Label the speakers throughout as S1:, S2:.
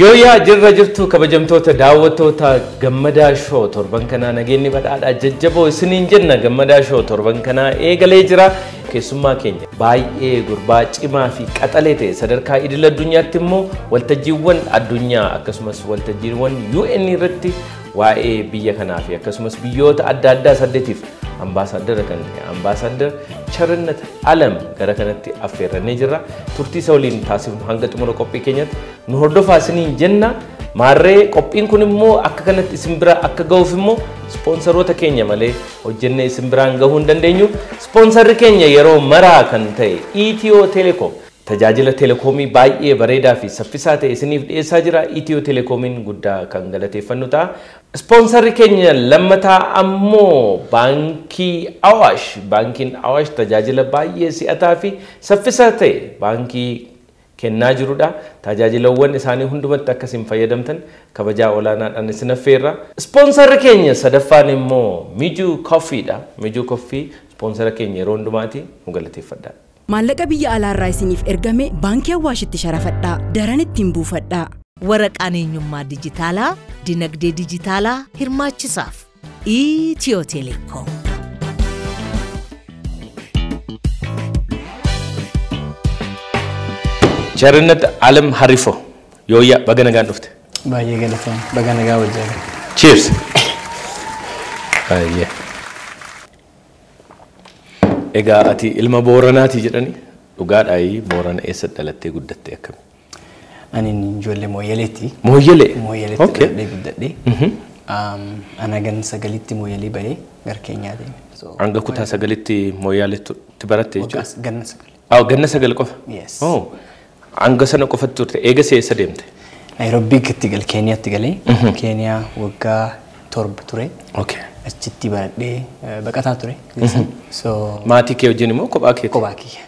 S1: Yooyaa jirra jirtu kabajamtoota daawwattoota Gammadaa Show torban kanaa nageenyi badhaadhaa jajjaboo isiniin jenna. Gammadaa Show torban kanaa eegalee jira. Keessummaa keenya baay'ee gurbaa cimaa fi qaxalee ta'e sadarkaa idil addunyaatti immoo waltajjiiwwan addunyaa akkasumas waltajjiiwwan UN irratti waa'ee biyya kanaa fi akkasumas biyyoota adda addaa saddeetiif ambaasaadara kan ta'e Ambaasaadar Cherinet Alem gara kanatti affeerrannee jirra. Turtii isa waliin taasifnu hanga xumura qophii keenyatti nu hordofaa isiniin jenna. Maarree qophiin kun immoo akka kanatti isin bira akka ga'uuf immoo ispoonsaroota keenya malee hojjennee isin biraan gahuu hin dandeenyu. Ispoonsarri keenya yeroo maraa kan ta'e Ethio Telecom tajaajila telekoomii baay'ee bareedaa fi saffisaa ta'e isiniif dhiyeessaa jira. Ethio Telecomiin guddaa kan galateeffannu ta'a. Ispoonsarri keenya lammataa ammoo Baankii Awaash. Baankiin Awaash tajaajila baay'ee si'ataa fi saffisaa ta'e baankii kennaa jirudha. Tajaajilawwan isaanii hundumatti akkasiin fayyadamtan kabajaa olaanaadhaan isin affeerra. Ispoonsarri keenya sadaffaan immoo Mijuu Koffiidha. Mijuu Koffii ispoonsara keenya yeroo hundumaati, nu galateeffadha.
S2: Maallaqa biyya alaarraa isiniif ergame Baankii Awaashitti sharafadhaa. Daran ittiin buufadhaa.
S3: Waraqaan eenyummaa dijitaalaa dinagdee dijitaalaa hirmaachisaaf. Ethio Telecom.
S1: Cherinet Alem Harifo, yooyyaa baga nagaan dhufte.
S4: Baay'ee galatoom, baga nagaa wajjin.
S1: Cheers. Baay'ee. Egaa ati ilma Booranaati jedhani, dhugaadhaayi? Boorana eessa dhalattee guddatte, akkami?
S4: Ani ijoollee Mooyyaleetti.
S1: Mooyyalee?
S4: Mooyyaleetti dhaladhee guddadhe. Ana gan sagalitti Mooyyalee bahee gara Keenyaa deeme.
S1: Hanga kutaa sagalitti Mooyyaleetti baratte jechuudha?
S4: Ganna 9.
S1: Ah, ganna 9 qofa?
S4: Yes.
S1: Oh. Hanga sana qofatti turte. Eega eessa deemte?
S4: Naayiroobii gal Keeniyaatti galee. Keeniyaa waggaa 7 ture. Achitti baradhee baqataa ture. So
S1: Maatii kee wajjin immoo kophaa keeti?
S4: Kophaa kiyya.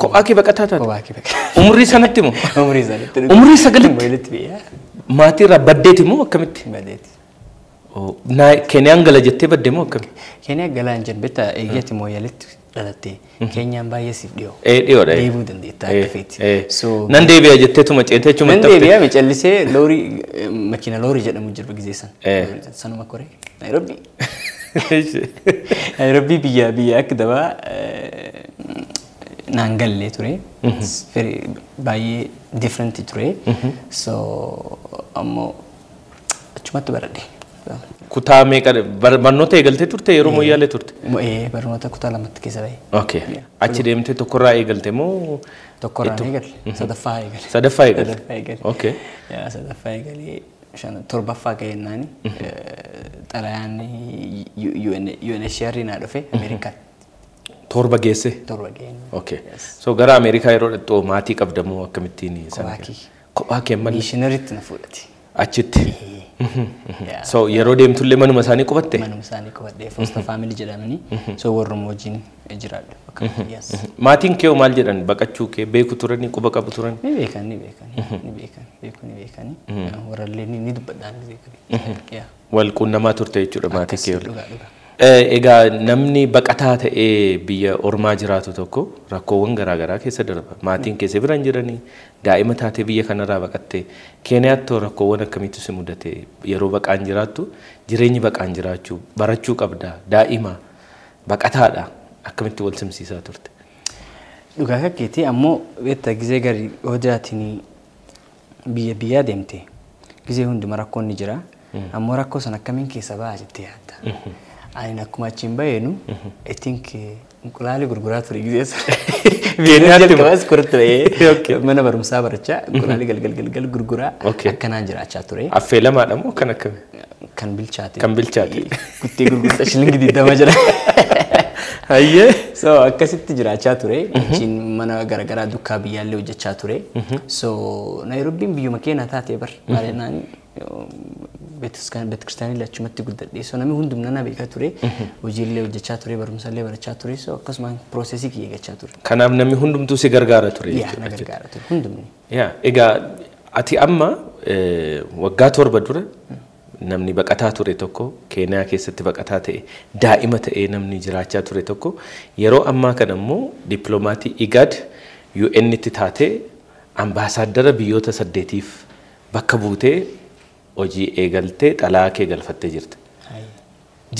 S1: Kophaa kee baqataa taate?
S4: Kophaa kee baqataa.
S1: Umurii sanatti moo?
S4: Umurii sanatti.
S1: Umurii sagalitti?
S4: Mooyyaleetti biyya.
S1: Maatii irraa baddeeti moo akkamitti?
S4: Badeeti.
S1: Keeniyaan gala jettee badde moo akkami?
S4: Keeniyaa galaa hin jedhu, beektaa, eeyyatti Mooyyaleetti dhalattee Keenyaan baay'ee siif dhiyoo.
S1: Ee, dhiyoodha.
S4: Deebi'uu dandeetta akka feeti.
S1: So nan deebi'a jetteetuma ceetee achumatti
S4: Nan deebi'a micallisee loorii, makiina loorii jedhamu jira gizee san. Sanuma koree Naayiroobii. Naayiroobii biyya akka dabaa naan gallee ture. Baay'ee different ture. So ammoo achumatti baradhe.
S1: Kutaa meeqa barnoota eegaltee turte yeroo Mooyyaalee turte?
S4: Barnoota kutaa lamatti keessa bahe.
S1: Okay. Achi deemtee tokkorraa eegalte moo?
S4: Tokkorraa eegalle. Sadaffaa eegale.
S1: Sadaffaa eegalte?
S4: Sadaffaa eegale.
S1: Okay.
S4: Yaa, sadaffaa eegalee torbaffaa ga'ennaani xalayaan UNHCR naa dhufe Ameerikaan.
S1: 7 geesse?
S4: 7 ga'een.
S1: Okay. So gara Ameerikaa yeroo dhaqxu maatii qabdamoo akkamittiin
S4: sana? Kophaa kiyya.
S1: Kophaa kee malee?
S4: Mishinaritti na fudhate.
S1: Achitti? So yeroo deemtullee manuma isaanii qubatte?
S4: Manuma isaanii qubadhee, foster family jedhamanii, so warruma wajjin jiraadhu. Yes.
S1: Maatiin kee maal jedhan? Baqachuu kee beeku turanii, quba qabu turan?
S4: Ni beekan, ni beekan, ni beekan, beeku, ni beekani. Warrallee ni dubbadhaan beekani.
S1: Wal quunnamaa turte jechuudha maatii kee waliin.
S4: Dhugaa dhugaa.
S1: Egaa namni baqataa ta'ee biyya ormaa jiraatu tokko rakkoowwan garaagaraa keessa darba. Maatiin keessa bira hin jiranii, daa'ima taatee biyya kanarraa baqattee Keeniyaatti rakkoowwan akkamiitu si mudate? Yeroo baqaan jiraattu, jireenyi baqaan jiraachuu, barachuu qabda, daa'ima baqataadha, akkamitti wal simsiisaa turte?
S4: Dhugaa kakkeetii, ammoo beektaa, gizee gari hojjaatiin biyya biyyaa deemte gizee hunduma rakkoon ni jira. Ammoo rakkoo sana akkamiin keessa ba'a jettee yaadda. Ani akkuma achiin baheenu, I think, inqulaalee gurguraa ture gizee sana.
S1: Keeniyaatti
S4: Jalqabaas kortti ba'ee mana barumsaa barachaa inqulaalee galgal galgal gurguraa akkanaan jiraachaa ture.
S1: Affeelamaadha moo kan akkami?
S4: Kan bilchaate.
S1: Kan bilchaate.
S4: Kuttee gurgurtaa shilingii 20 jira.
S1: Hayyee.
S4: So akkasitti jiraachaa ture. Achiin mana garaagaraa dukkaa biyyaallee hojjechaa ture. So Naayiroobiin biyyuma keenya taatee bar. Maal jennaan Beetikiristaanii achumatti guddadhe. So namni hundumna na beekaa ture. Hojiillee hojjechaa ture, barumsallee barachaa ture. So akkasumaan processii kiyya eeggachaa ture.
S1: Kanaaf namni hundumtuu si gargaara ture
S4: Yaa,
S1: jechuudha.
S4: na gargaara ture hundumni.
S1: Yaa, egaa ati amma waggaa 7 dura namni baqataa ture tokko, Keeniyaa keessatti baqataa ta'e, daa'ima ta'ee namni jiraachaa ture tokko, yeroo ammaa kana immoo dippiloomatii IGAD UN tti taatee ambaasaaddara biyyoota 8tiif bakka buutee hojii eegaltee xalaa kee galfattee jirta.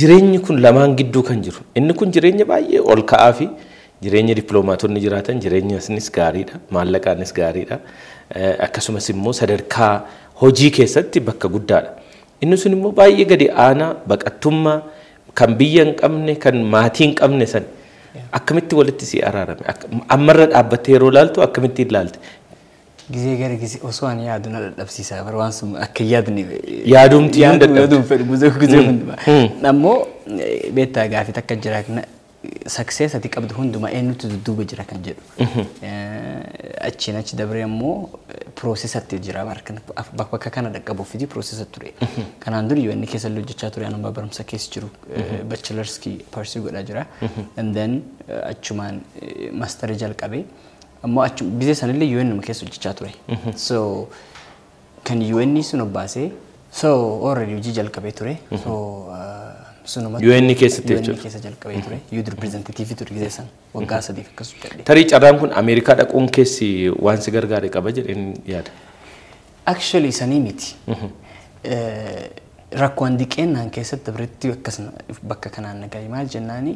S1: Jireenyi kun lamaan gidduu kan jiru. Inni kun jireenya baay'ee ol ka'aa fi jireenya dippiloomaatonni jiraatan, jireenya isinis gaariidha, maallaqaanis gaariidha. Akkasumas immoo sadarkaa hojii keessatti bakka guddaadha. Inni sun immoo baay'ee gadi aanaa baqattummaa kan biyya hin qabne, kan maatii hin qabne san akkamitti walitti si araarame? Ammarra dhaabbattee yeroo ilaaltu akkamitti ilaalte?
S4: Gizee gara gizee osoo ani yaadu na dadhabsiisa bara waan sun akka hin yaadne.
S1: Yaadumti hin dadhabdu.
S4: Yaaduun fedhu gizee gizee hundumaa. Ammoo beektaa gaafii takka jira, success ati qabdu hundumaa eenyutu dudduuba jira kan jedhu. Achiin achi dabree ammoo processatti jira, bakka kana dhaqqabuuf fi processa ture. Kanaan dura UN keessa illee hojjechaa ture, anuma barumsa keessa jiru bachelor's kii pursue godhaa jira. And then achumaan masterii jalqabee ammoo achuma gizee sanillee UN keessa hojjechaa ture. So kan UN sun obbaasee, so already hojii jalqabee ture. So sunumatti
S1: UN keessatti
S4: UN
S1: jechuudha.
S4: keessa jalqabee ture. Youth representative ture gizee sana waggaa 3f akkas hojjedhe.
S1: Tarii carraan kun Ameerikaa dhaquun keessi waan si gargaare qaba jedheen yaada.
S4: Actually sanii miti. Rakkoon diqeennaan keessatti biratti akkasuma bakka kanaan nagaye. Maal jennaani,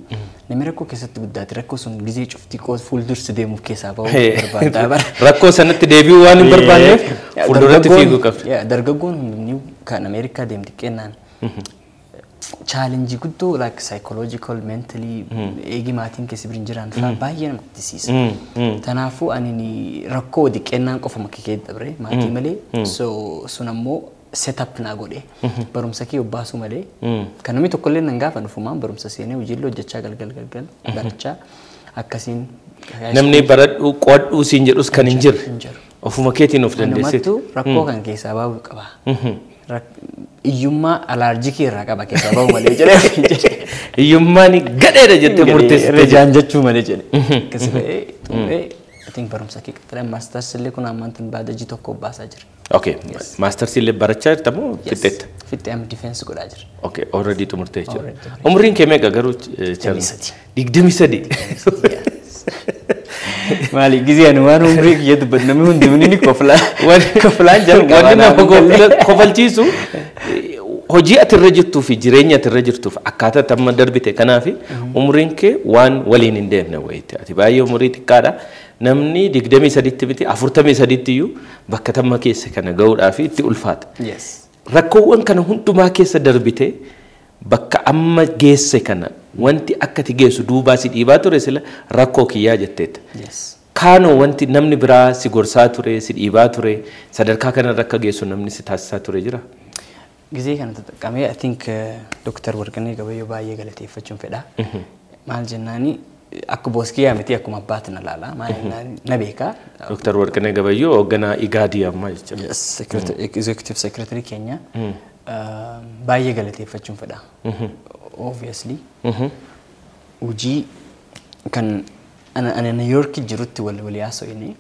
S4: namni rakkoo keessatti guddaate rakkoo sun gizee cuftii fuuldursi deemuuf keessaa bahuu barbaada bara.
S1: Rakkoo sanatti deebi'uu waan hin barbaanneef fuulduratti fiiguu qabda.
S4: Yaa, dargaggoon hundumni kan Ameerikaa deemu xiqqeennaan challenge guddoo like psychological, mentally, eegi maatiin keessa bira hin jiran fa'aa baay'ee nama gaddisiisa. Kanaafuu ani rakkoo xiqqeennaan qofa makka kee dabre maatii malee, so sun ammoo setup naa godhe barumsa kee obbaasuu malee kan namni tokkollee nan gaafa dhufumaan barumsa seenee hojiillee hojjechaa galgal galgal barachaa akkasiin.
S1: Namni baradhuu qo'adhuu siin jedhus kan hin jirre.
S4: Hin jiru.
S1: Ofuma keetiin of dandeesseeti.
S4: Anumattuu rakkoo kan keessaa bahuu qaba. Hiyyummaa allergic irraa qaba keessaa bahuu malee jedhee.
S1: Hiyyummaan gadheedha jettee murteessite.
S4: Rejaan jechuu malee jedhe. Akkasi ba'ee xumuree, I think barumsa kee qaxaree masters illee kun ammaan tan baada ji tokko baasaa jira.
S1: Okay. Mastersii illee barachaa jirta moo fixxeetta?
S4: Fixxee, amma defense godhaa jira.
S1: Okay, already xumurtee jechuudha.
S4: Already xumuree.
S1: Umriin kee meeqa garuu?
S4: 23.
S1: 23.
S4: Maali, gizee ani waan umrii kiyya dubbatu namni hundi ni koflaa. Koflaan jalqaba.
S1: Wanni nama kofalchiisu hojii ati irra jirtuu fi jireenya ati irra jirtuuf akkaataa itti amma darbite kanaaf umriin kee waan waliin hin deemne wayiiti. Ati baay'ee umurii xiqqaadha. Namni 23tti miti, 43tti iyyuu bakka tamma keessa kana gahuudhaaf itti ulfaata. Rakkoowwan kana hundumaa keessa darbite bakka amma geesse kana, wanti akka ati geessu duubaa si dhiibaa ture sila rakkoo kiyyaa jetteetta. Kaanoo wanti namni biraa si gorsaa ture, si dhiibaa ture, sadarkaa kanarra akka geessu namni si taasisaa ture jira?
S4: Gizee kana xaxaqamee I think Dr. Warqinee Gabayyoo baay'ee galateeffachuun fedha. Maal jennaani, akka booskiyyaa miti, akkuma abbaatti na laala. Maal jennaani, na beeka.
S1: Dr. Warqinee Gabayyoo hoogganaa Igaadii ammaa jechuudha.
S4: Yes, executive secretary keenya baay'ee galateeffachuun fedha. Obviously hojii kan ana New York jirutti wal walii haasofne,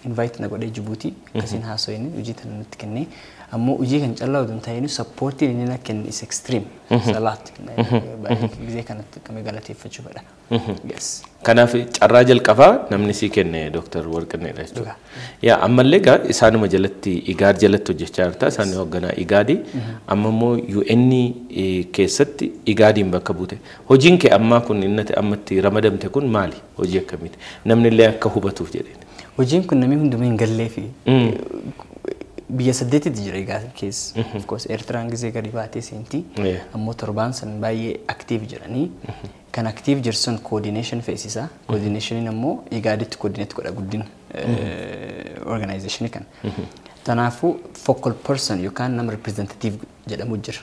S4: invite na godhee Jibuutii akkasiin haasofne, hojii tana nutti kennee, ammoo hojii kan callaa oduu hin ta'in supportiin inni na kenne is extreme salaat. Gizee kanatti qabee galateeffachuu fedha. Yes.
S1: Kanaaf carraa jalqabaa namni sii kenne Dr. Warqineedha jechuudha. Yaa, ammallee egaa isaanuma jalatti, Igaad jalatti hojjechaa jirta. Isaan hoogganaa Igaadii. Amma immoo UN keessatti Igaadiin bakka buute. Hojiin kee ammaa kun inni ati ammatti ramadamte kun maali? Hojii akkamiiti? Namni illee akka hubatuuf jedheen.
S4: Hojiin kun namni hundumtuu hin gallee fi biyya saddeetitti jira egaa keessa. Of course Eertiraan gizee gadi baatee seenti. Ammoo torbaan san baay'ee active jiranii. Kan active jiru sun coordination feesisa. Coordinationiin ammoo Igaaditti coordinate godha guddina organizationii kana. Kanaafuu focal person yookaan nama representative jedhamu jira.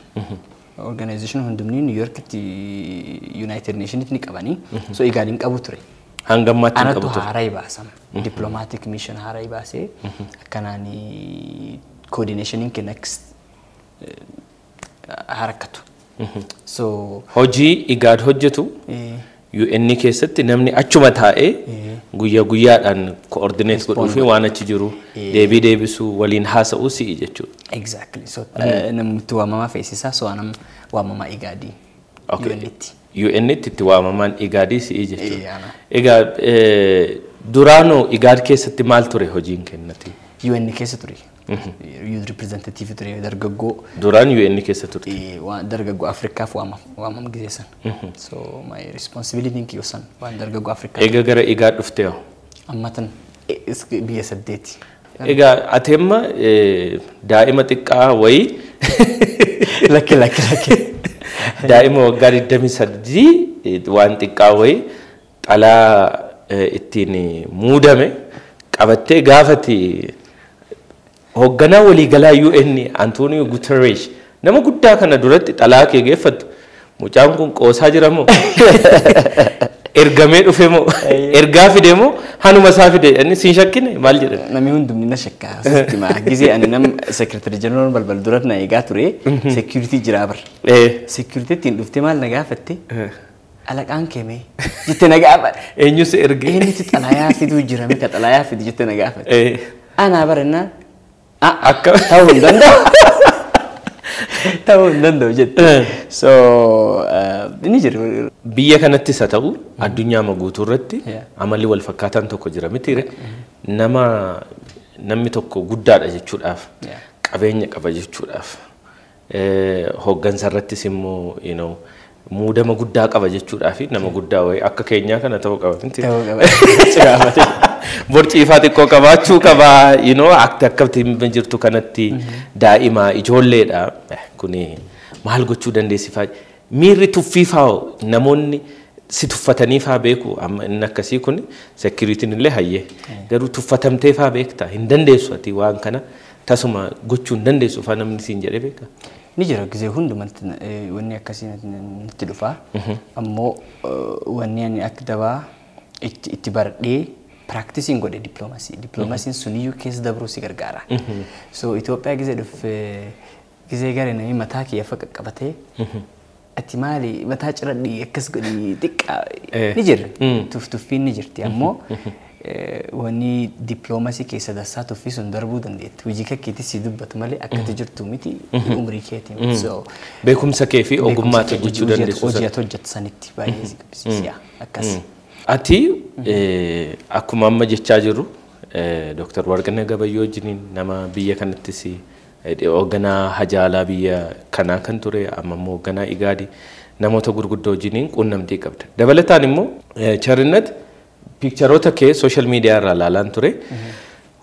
S4: Organization hundumni New Yorkitti United Nationitti ni qabanii. So Igaadiin qabu ture.
S1: Hanga ammaatti hin
S4: Anatu
S1: qabu ture.
S4: haaraa baasama. Diplomatic mission haaraa baasee akkanaan coordinationiin kenna Harakatu. So
S1: hojii IGAD hojjetu UN keessatti namni achuma taa'ee guyyaa guyyaadhaan coordinate godhuu fi waan achi jiru deebii deebisuu waliin haasa'uu si'i jechuudha.
S4: Exactly. So namni waamamaa feesisaa so anam waamamaa IGADii. UN'tti.
S1: UN'tti itti waamamaan IGADii si'i jechuudha. Egaa duraanoo IGAD keessatti maal ture hojiin kennati?
S4: UN keessa ture. Youth representative ture dargaggoo.
S1: Duraan UN keessa turte.
S4: Waan dargaggoo Afrikaaf waamam gizeessan. So my responsibility kiyyoo san waan dargaggoo Afrikaa.
S1: Egaa gara IGAD dhuftee hoo?
S4: Ammatan biyya 8.
S1: Egaa ati amma daa'ima xiqqaa wayii.
S4: Lakki lakki lakki.
S1: Daa'ima waggaa 23 waan xiqqaa wayii xalaa ittiin muudame qabattee gaafati hoogganaa waliigalaa UN Antonio Guterres nama guddaa kana duratti xalaa kee geeffattu mucaan kun qoosaa jira moo ergamee dhufe moo ergaa fide moo hanuma isaa fide inni siin shakkine maal jedhan?
S4: Namni hundumni na shakkaa sitti maa gizee ani nam secretary general balbal duratti na eegaa ture security jira bar. Security ittiin dhuftee maal na gaafatte? Alaqaan keemee jettee na gaafatte.
S1: Eenyu si erge?
S4: Eenyutu xalayaa fiduu jira mika xalayaa fidi jettee na gaafatte. Anaa barannaan
S1: akka
S4: ta'uu hin danda'u. Ta'uu hin danda'u jette. So inni jira.
S1: Biyya kanattis haa ta'u addunyaa guutuu irratti amalli wal fakkaataan tokko jira miti nama namni tokko guddaadha jechuudhaaf qabeenya qaba jechuudhaaf hooggansa irrattis immoo you know muudama guddaa qaba jechuudhaaf nama guddaa wayii akka keenyaa kana ta'uu qaba miti.
S4: Ta'uu qaba.
S1: Borcii ifaa xiqqoo qabaachuu qaba you know akka akkamitti jirtu kanatti daa'ima ijoolleedha kuni maal gochuu dandeessi faa miirri tuffii faa namoonni si tuffatanii faa beeku amma inni akkasii kun security'n illee hayyee garuu tuffatamtee faa beekta hin dandeessu ati waan kana tasuma gochuu hin dandeessu faa namni siin jedhee beeka.
S4: Ni jira gizee hundumatti wanni akkasii natti dhufa ammoo wanni ani akka dabaa itti baradhee practicing godhe diplomacy. Diplomacy suniyyuu keessa dabruu si gargaara. So Itoophiyaa gizee dhufe gizee gara namni mataa kiyya faqa qabatee ati maali mataa ciradhi akkas godhi xiqqaa ni jira. Tuffiin ni jirti ammoo wanni diplomacy keessa dassaa tuffii sun darbuu dandeetti. Hojii keetti si dubbatu malee akkati jirtu miti umrii keetiin. So
S1: beekumsa kee fi ogummaa hojjechuu dandeessu.
S4: Hojii ati hojjettu sanitti baay'ee si gabbisiisa akkas.
S1: Ati akkuma amma jechaa jirru Dr. Warqinee Gabayyoo wajjiniin nama biyya kanattis hoogganaa hajaalaa biyya kanaa kan ture amma immoo hoogganaa IGAD namoota gurguddoo wajjiniin quunnamtii qabda. Dabalataan immoo Charinnat piikcharoota kee sooshaal miidiyaa irraa ilaalaan ture.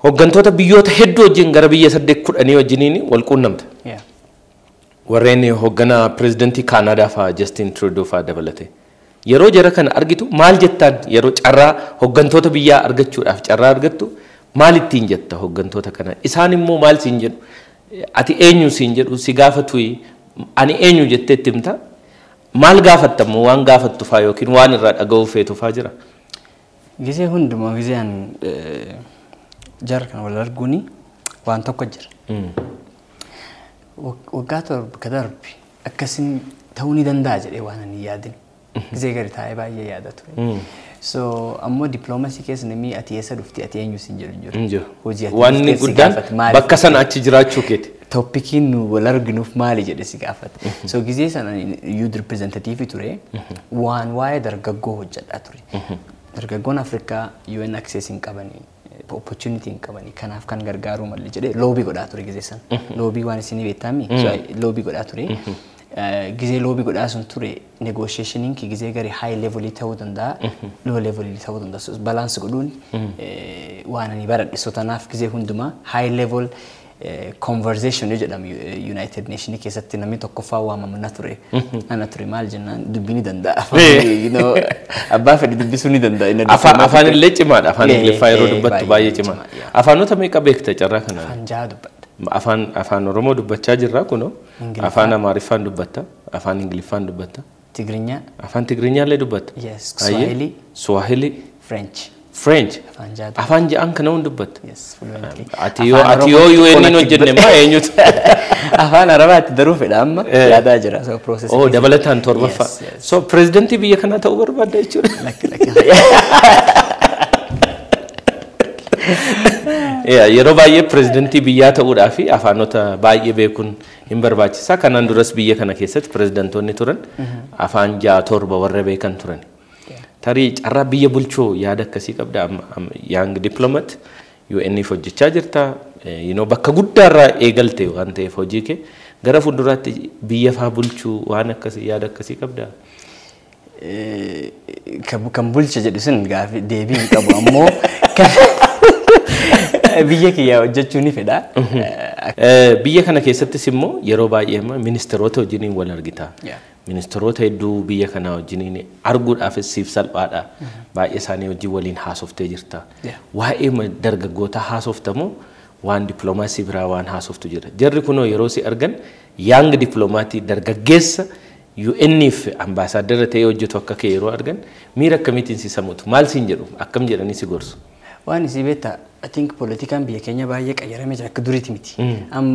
S1: Hooggantoota biyyoota hedduu wajjin gara biyya 8-10 wajjiniin wal quunnamta. Warreen hoogganaa pirezidantii Kaanaadaa fa'aa Justin Trudeau fa'aa dabalate. Yeroo jara kana argitu maal jettaan yeroo carraa hooggantoota biyyaa argachuudhaaf carraa argattu maal ittiin jetta hooggantoota kana isaan immoo maal siin jedhu ati eenyu siin jedhu si gaafatu ani eenyu jettee itti himta maal gaafatta immoo waan gaafattu faa yookiin waan irraa dhaga'uu feetu faa jira.
S4: Gizee hundumaa gizee ani jara kana wal arguuni waan tokko jira. Waggaa 7 ka darbe akkasiin ta'uu ni danda'a jedhee waan ani yaadin. Gizee gadi taa'ee baay'ee yaada ture. So ammoo diplomacy keessa namni ati eessa dhufti ati eenyu siin jedhu hin jiru.
S1: Hojii ati Wanni guddaan bakka sana achi jiraachuu keeti.
S4: Toppikiin nu wal arginuuf maali jedhe si gaafate. So gizee sana youth representative ture waan waa'ee dargaggoo hojjedhaa ture. Dargaggoon Afrikaa UN access hin qabanii. Opportunity hin qabanii kanaaf kan gargaaruu malee jedhee lobby godhaa ture gizee sana. Lobby waan isinii beektaami. Lobby godhaa ture. Gizee lobby godhaa sun ture negotiationiin ki gizee gari high levelii ta'uu danda'a low levelii ta'uu danda'a. Balance godhuun waan ani baradhe so tanaaf gizee hundumaa high level conversation jedhamu United Nation keessatti namni tokkoffaa waamamu na ture. Ana ture maal jennaan dubbii ni danda'a. Abbaa fedhe dubbisuu ni danda'a.
S1: Afaan illee cimaadha. Afaan Ingiliffaa yeroo dubbattu baay'ee cimaadha. Afaanota meeqa beekta carraa kana?
S4: Afaan 6 dubbadha.
S1: Afaan Oromoo dubbachaa jirra kunoo. Afaan Amaariffaan dubbatta. Afaan Ingiliffaan dubbatta.
S4: Tigirinya.
S1: Afaan Tigirinyaallee dubbatta.
S4: Yes. Swahili.
S1: Swahili.
S4: French.
S1: French.
S4: Afaan ja'a.
S1: Afaan ja'an kana hunda dubbatta.
S4: Yes, fluently.
S1: Ati yoo UN hin hojjenne maa eenyutu?
S4: Afaan Arabaatti daruu fedha, amma yaadaa jira. So process.
S1: Oh, dabalataan torbaffaa.
S4: Yes.
S1: So pirezidantii biyya kanaa ta'uu barbaadda jechuudha.
S4: Lakki, lakki.
S1: Yeroo baay'ee pirezidantii biyyaa ta'uudhaa fi afaanota baay'ee beekuun hin barbaachisa. Kanaan duras biyya kana keessatti pirezidantoonni turan afaan ja'a torba warra beekan turan. Tarii carraa biyya bulchuu yaada akkasii qabda? Young diplomat UN'if hojjechaa jirta. Bakka guddaarraa eegalte waan ta'eef hojii kee gara fuulduraatti biyya faa bulchuu waan akkasii yaada akkasii qabda?
S4: Kan bulcha jedhu sun gaaffii deebii hin qabu, ammoo kan biyya kiyyaa hojjechuu ni fedha.
S1: Biyya kana keessattis immoo yeroo baay'ee amma ministeerota wajjiniin wal argita. Ministeerota hedduu biyya kanaa wajjiniin arguudhaafis siif salphaadha. Baay'ee isaanii wajjin waliin haasoftee jirta. Waa'ee dargaggoota haasoftamoo waan dippiloomaasii biraa waan haasoftu jira? Jarri kunoo yeroo si argan young dippiloomatii dargaggeessa UN'if ambaasaaddara ta'ee hojjetu akka kee yeroo argan miira akkamiitiin si samutu? Maal siin jedhu? Akkam jedhanii si gorsu?
S4: Waan isii beektaa, I think poolitikaan biyya keenya baay'ee qayyaramee jira, akka duriiti miti. Am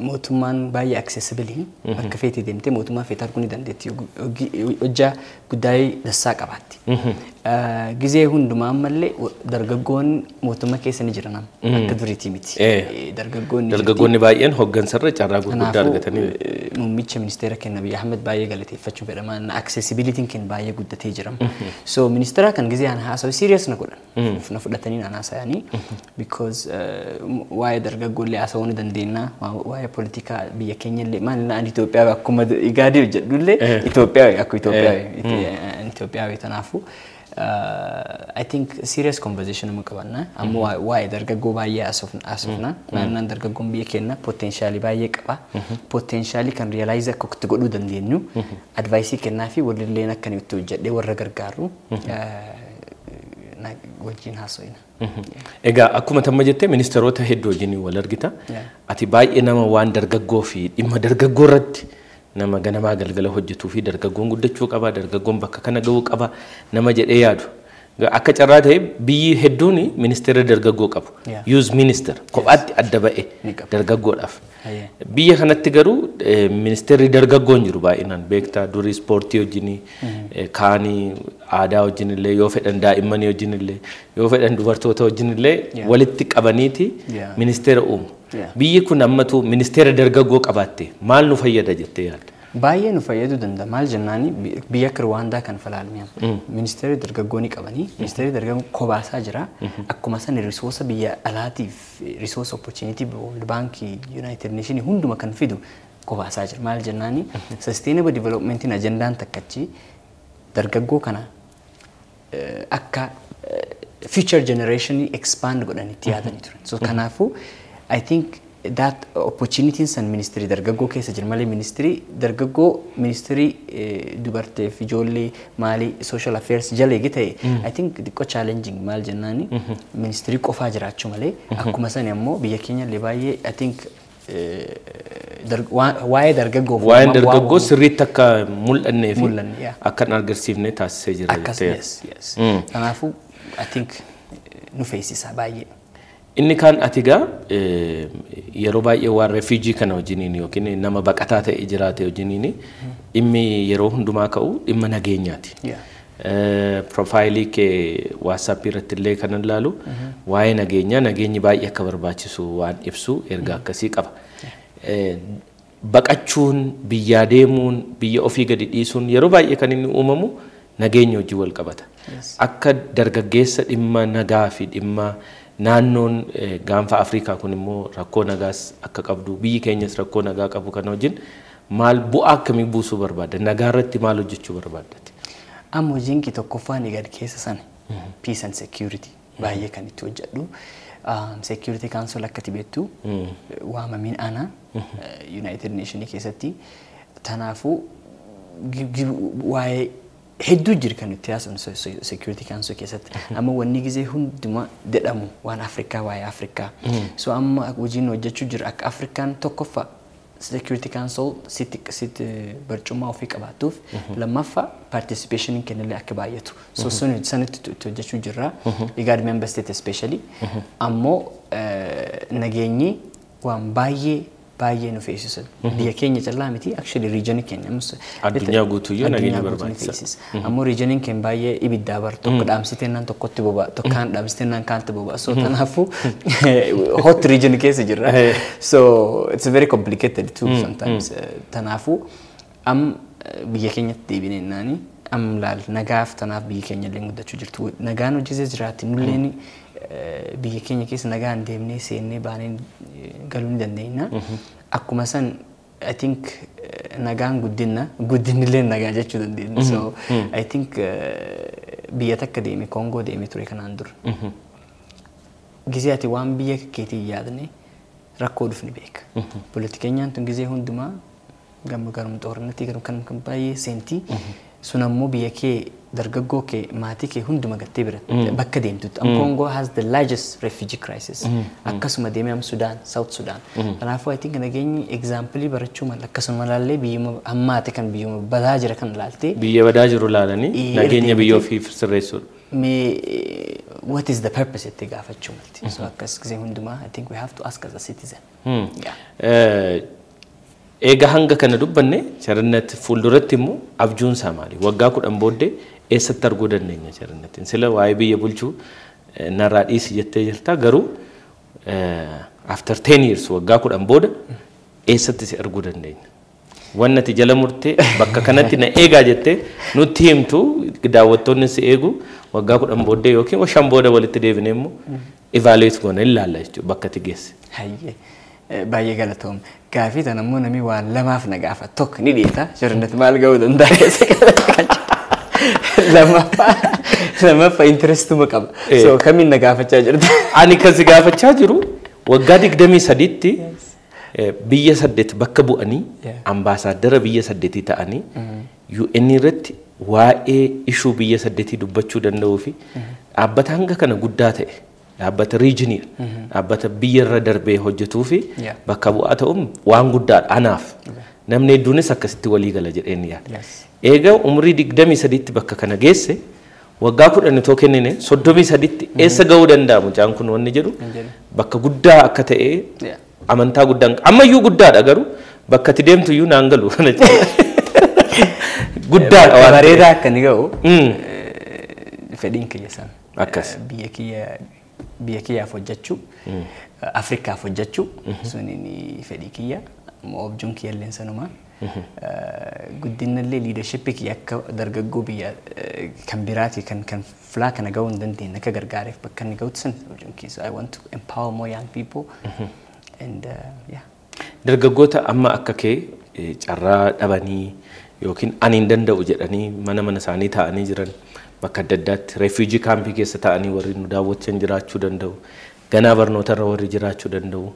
S4: mootummaan baay'ee accessible, bakka feetee deemtee mootummaa feetee arguu ni dandeetti. Hojjaa guddaa dassaa qabaatti. Gizee hundumaa ammallee dargaggoonni mootummaa keessa ni jiran, amma akka duriiti miti. Dargaggoonni jirti.
S1: Dargaggoonni baay'een hooggansarra carraa gurguddaa
S4: Kanaafuu
S1: argatanii.
S4: Muummicha ministeera keenya Abiy Ahmed baay'ee galateeffachuu fedha. Accessibilityn keenya baay'ee guddatee jira. So ministeera kan gizee ana haasawu serious na godhan. Na fudhatanii naan haasayanii because waa'ee dargaggoollee haasawuu ni dandeenya. Waa'ee politikaa biyya keenya illee, maal ani Itoophiyaa akkuma Igaadii hojjedhullee Itoophiyaa akka Itoophiyaa tanaafuu I think serious conversation nama qabanna. Ammoo waa'ee dargaggoo baay'ee haasofna. Naannaan dargaggoon biyya keenya potentialii baay'ee qaba. Potentialii kan realize akka itti godhuu dandeenyu advice kennaa fi walilleen akka inni itti hojjedhee warra gargaaru wajjin haasofna.
S1: Egaa akkuma tamma jettee ministeerota hedduu wajjin wal argita. Ati baay'ee nama waan dargaggoo fi dhimma dargaggoo irratti nama ganamaa galgala hojjetuu fi dargaggoon guddachuu qaba, dargaggoon bakka kana gahuu qaba nama jedhee yaadu. Akka carraa ta'e biyyi hedduun ministeera dargaggoo qabu. Youth minister kophaatti adda ba'e
S4: Ni qabu.
S1: dargaggoodhaaf.
S4: Ayyee.
S1: Biyya kanatti garuu ministeerri dargaggoo hin jiru baay'inaan, beektaa, durii ispoortii wajjin, kaanii aadaa wajjin illee yoo fedhan, daa'immanii wajjin illee yoo fedhan, dubartoota wajjin illee walitti qabaniiti ministeera uumu. Biyyi kun ammatu ministeera dargaggoo qabaatte maal nu fayyada jettee yaadda?
S4: Baay'ee nu fayyaduu danda'a. Maal jennaani, biyya akka Ruwaandaa kan falaalmiyan. Ministeerri dargaggoo ni qabanii. Ministeerri dargaggoo kobaasaa jira. Akkuma san resource biyya alaatiif, resource opportunity World Bank, United Nation hunduma kan fidu kobaasaa jira. Maal jennaani, sustainable developmentiin agendaan takkachi dargaggoo kana akka future generation expand godhanitti yaadanii turan. So kanaafuu I think that opportunity san ministry dargaggoo keessa jira malee ministry dargaggoo ministry dubarteef ijoollee maalii social affairs jala eegi ta'e I think xiqqoo challenging. Maal jennaani, ministry qofaa jiraachuu malee akkuma sani ammoo biyya keenya illee baay'ee I think waa'ee dargaggoof
S1: Waa'een dargaggoo sirriitti akka mul'annee fi
S4: Mul'anne, yeah.
S1: akka hin agarsiifne taasisee jira
S4: Akkas
S1: jettee.
S4: Yes. Kanaafuu I think nu feesisa baay'ee.
S1: Inni kaan ati gaa yeroo baay'ee waan refugee kana wajjiniin yookiin nama baqataa ta'e jiraate wajjiniin dhimmi yeroo hundumaa ka'u dhimma nageenyaati. Profileii kee WhatsAppii irratti illee kan ilaalu waa'ee nageenyaa, nageenyi baay'ee akka barbaachisu waan ibsu erga akkasii qaba. Baqachuun, biyyaa deemuun, biyya ofii gadi dhiisuun yeroo baay'ee kan inni uumamu nageenya hojii wal qabata. Akka dargaggeessa dhimma nagaa fi dhimma naannoon gaanfa Afrikaa kun immoo rakkoo nagaas akka qabdu, biyyi keenyas rakkoo nagaa qabu kana wajjin maal bu'aa akkamii buusuu barbaadda? Nagaa irratti maal hojjechuu barbaaddati?
S4: Amma hojiin kee tokkoffaan egaa keessa sana peace and security baay'ee kan itti hojjedhu. Security Council akka ati beektu waamamiin ana United Nation keessatti. Kanaafuu waa'ee hedduu jira kan nuti haasofnu Security Council keessatti. Amma wanni gizee hunduma jedhamu waan Afrikaa, waa'ee Afrikaa. So amma hojiin hojjechuu jira akka Afrikaan tokkoffaa Security Council sitti barcuma ofii qabaatuuf, lammaffaa participation kennillee akka baay'atu. So sun sanitti itti hojjechuu jirra. IGAD member state especially. Ammoo nageenyi waan baay'ee baay'ee nu feesisa. Biyya keenya callaa miti, actually region keenya.
S1: Addunyaa guutuyyuu nageenyi
S4: addunyaa guutuu ni
S1: barbaachisa.
S4: Feesisa. Ammoo regioniin keenya baay'ee ibiddaa bar, tokko dhaamsitee naan tokkotti boba'a, tokkaan dhaamsitee naan kaantti boba'a. So kanaafuu hot region keessa jirra. So it's very complicated too sometimes. Kanaafuu am biyya keenyatti deebinee naani am laal nagaaf tanaaf biyyi keenya illee guddachuu jirtu. Nagaan hojjetee jiraatti nulleen biyya keenya keessa nagaan deemnee seennee baanee galuu ni dandeenya. Akkuma san I think nagaan guddinna, guddinillee nagaa jechuu dandeenya. So I think biyya takka deeme, Koongoo deeme ture kanaan dura. Gizee ati waan biyya keetii hin yaadne rakkoo dhufni beeka. Politikeenyaan tun gizee hundumaa gama garum xoornatii garum kan kan baay'ee seentii. Sun ammoo biyya kee, dargaggoo kee, maatii kee hunduma gattee bira bakka deemtutti. Am Congo has the largest refugee crisis. Akkasuma deemee am Sudan, South Sudan. Kanaafuu I think nageenyi example barachuu mala, akkasuma laallee biyyuma hammaate kan biyyuma badaa jira kan laaltee
S1: Biyya badaa jiru laalanii nageenya biyya ofii sirreessuudha.
S4: Mee what is the purpose itti gaafachuu malti. So akkas gisee hundumaa I think we have to ask as a citizen. Yeah.
S1: Egaa hanga kana dubbanne, Charinnat fuulduratti immoo abjuun isaa maali? Waggaa 10 booddee eessatti arguu dandeenya Charinnatiin? Sila waa'ee biyya bulchuu narraa dhiisi jettee jirta, garuu after 10 years, waggaa 10 booda eessatti si arguu dandeenya? Wanni ati jala murtee bakka kanatti na eegaa jettee nutti himtu, daawwattoonni si eegu, waggaa 10 booddee yookiin 5 booda walitti deebinee immoo evaluate goona, ilaalla jechuudha bakka ati geesse.
S4: Hayyee. Baay'ee galatoom. Gaafii tan ammoo namni waan lamaaf na gaafa. Tokko ni dhiita. Charinnat maal ga'uu danda'a? Lammaffaa interestuma qaba. So kamiin na gaafachaa jirta?
S1: Ani kan si gaafachaa jiru waggaa 23tti biyya saddeet bakka bu'anii ambaasaaddara biyya saddeetii ta'anii UN irratti waa'ee ishuu biyya saddeetii dubbachuu danda'uu fi dhaabbata hanga kana guddaa ta'e, dhaabbata regioniidha, dhaabbata biyya irra darbee hojjetuu fi bakka bu'aa ta'uun waan guddaadha anaaf. Namni hedduunis akkasitti walii gala jedheen yaada. Egaa umurii 23tti bakka kana geesse, waggaa 10 itoo kennine 33tti eessa ga'uu danda'a mucaan kun wanni jedhu bakka guddaa akka ta'e amantaa guddaan, ammayyuu guddaadha, garuu bakka ati deemtu iyyuu naan galu kana jechuudha. Guddaadha waan ta'eef.
S4: Bareedaa akka inni ga'u fedhiin kiyya sana.
S1: Akkas.
S4: Biyya kiyyaaf hojjechuu, Afrikaaf hojjechuu suniin fedhii kiyya. Ammoo abjuun kiyya illee sanuma. Guddinallee leadershipii kiyya akka dargaggoo biyya kan biraati kan filaa kana ga'uu hin dandeenye akka gargaareef bakka inni ga'utti san abjuun kiyya. So I want to empower more young people and yeah.
S1: Dargaggoota amma akka kee carraa dhabanii yookiin ani hin danda'u jedhanii mana mana isaanii taa'anii jiran, bakka adda addaatti refugee campii keessa taa'anii warri nu daawwachan jiraachuu danda'u. Ganaa barnootarra warri jiraachuu danda'u.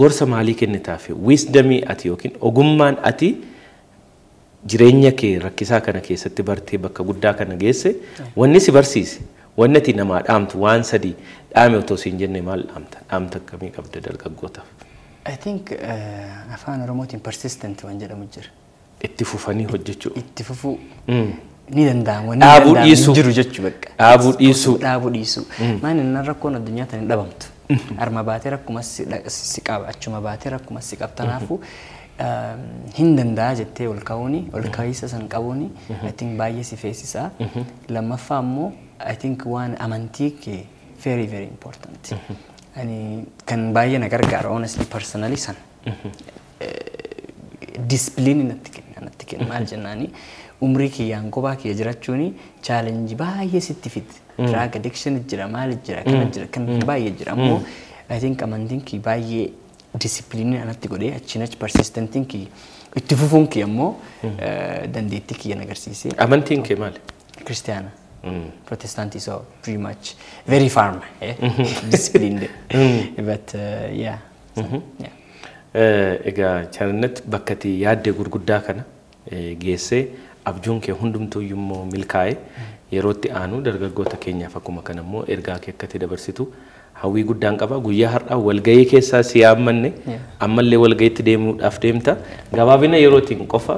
S1: Gorsa maalii kennitaaf? Wisdomii ati yookiin ogummaan ati jireenya kee rakkisaa kana keessatti bartee bakka guddaa kana geesse, wanni si barsiise, wanni ati namaa dhaamtu, waan sadii dhaame otoo siin jenne maal dhaamta? Dhaamta akkamii qabda dargaggootaaf?
S4: I think afaan Oromootiin persistent waan jedhamu jira.
S1: Itti fufanii hojjechuu.
S4: Itti fufuu ni danda'ama. Wanni
S1: Dhaabuu
S4: danda'amu
S1: dhiisuu.
S4: hin jiru jechuu bakka.
S1: Dhaabuu dhiisuu.
S4: Dhaabuu dhiisuu. Maal inni rakkoon addunyaa tana hin dhabamtu. Arma baatee rakkuma si qaba, achuma baatee rakkuma si qaba. Kanaafuu hin danda'a jettee ol ka'uuni, ol ka'iisa san qabuuni I think baay'ee si feesisa. Lammaffaa immoo I think waan amantii kee very very important. Ani kan baay'ee na gargaara honestly personally sana. Discipline natti kenna. Maal jennaani, umrii kiyyaan kophaa kiyya jiraachuuni challenge baay'ee sitti fidi. Drug addiction jira, maal jira, kana jira, kan baay'ee jira. Ammoo I think amantiin kiyya baay'ee discipline anatti godhee achiin achi persistentiin kiyya itti fufuun kiyya ammoo dandeettii kiyya na agarsiisee.
S1: Amantiin kee maali?
S4: Kiristiyaana. Protestant, so pretty much very firm, eh? Disciplined. But yeah. So, yeah.
S1: Egaa Charinnat, bakka ati yaadde gurguddaa kana geessee abjuun kee hundumtuu immoo milkaa'e. Yerootti aanu dargaggoota keenyaaf akkuma kana immoo ergaa kee akka itti dabarsitu hawwii guddaan qaba. Guyyaa har'aa walgahii keessaa si yaammanne, ammallee walgahiitti deemuudhaaf deemta. Gabaabina yerootiin qofa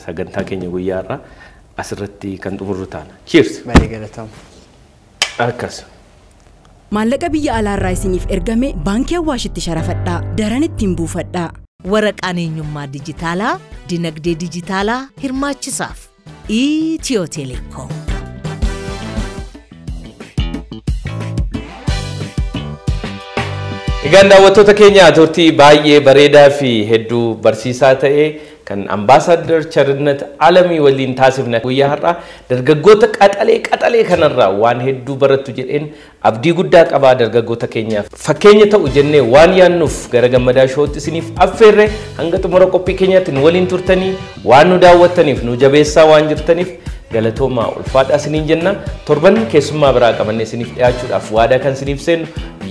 S1: sagantaa keenya guyyaa har'aa asirratti kan xumurru taana. Cheers!
S4: Baay'ee galatooma.
S1: Akkas.
S2: Maallaqa biyya alaarraa isiniif ergame baankii Awwaashitti sharafadhaa. Daran ittiin buufadhaa.
S3: Waraqaan eenyummaa dijitaalaa dinagdee dijitaalaa hirmaachisaaf. Itiyoo Telekoom.
S1: Egaan daawwattoota keenya, turtii baay'ee bareedaa fi hedduu barsiisaa ta'e kan Ambaasaadder Charinnat Alamii waliin taasifne guyyaa har'aa, dargaggoota qaxalee qaxalee kanarraa waan hedduu barattu jedheen abdii guddaa qabaa. Dargaggoota keenyaaf fakkeenya ta'u jennee waan yaannuuf gara Gammadaa Showtti isiniif affeerre. Hanga xumura qophii keenyaatti nu waliin turtanii waan nu daawwattaniif, nu jabeessaa waan jirtaniif galatoomaa, ulfaadhaa isiniin jenna. Torban keessummaa biraa qabannee isiniif dhiyaachuudhaaf waadaa kan isiniif seennu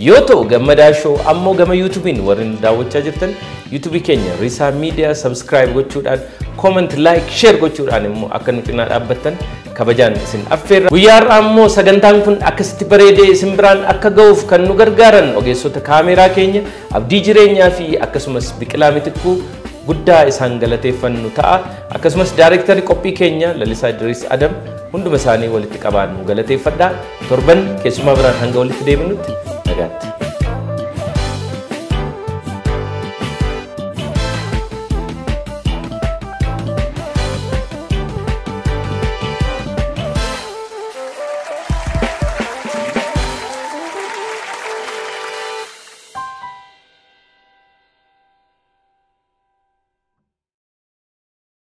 S1: yoo ta'u, Gammadaa Show ammoo gama YouTubeiin warri nu daawwachaa jirtan YouTubeii keenya Risaa Miidiyaa subscribe gochuudhaan, comment, like, share gochuudhaan immoo akka nu cinaa dhaabbattan kabajaan isin affeerra. Guyyaa har'aa immoo sagantaan kun akkasitti bareedee isin biraan akka ga'uuf kan nu gargaaran ogeessota kaameeraa keenya Abdii Jireenyaa fi akkasumas Biqilaa Mitikkuu guddaa isaan galateeffannu ta'a. Akkasumas daayirektarri qophii keenya Lalisaa Idris Adam, hunduma isaanii walitti qabaan nu galateeffadha. Torban keessumaa biraan hanga walitti deebinutti nagaatti.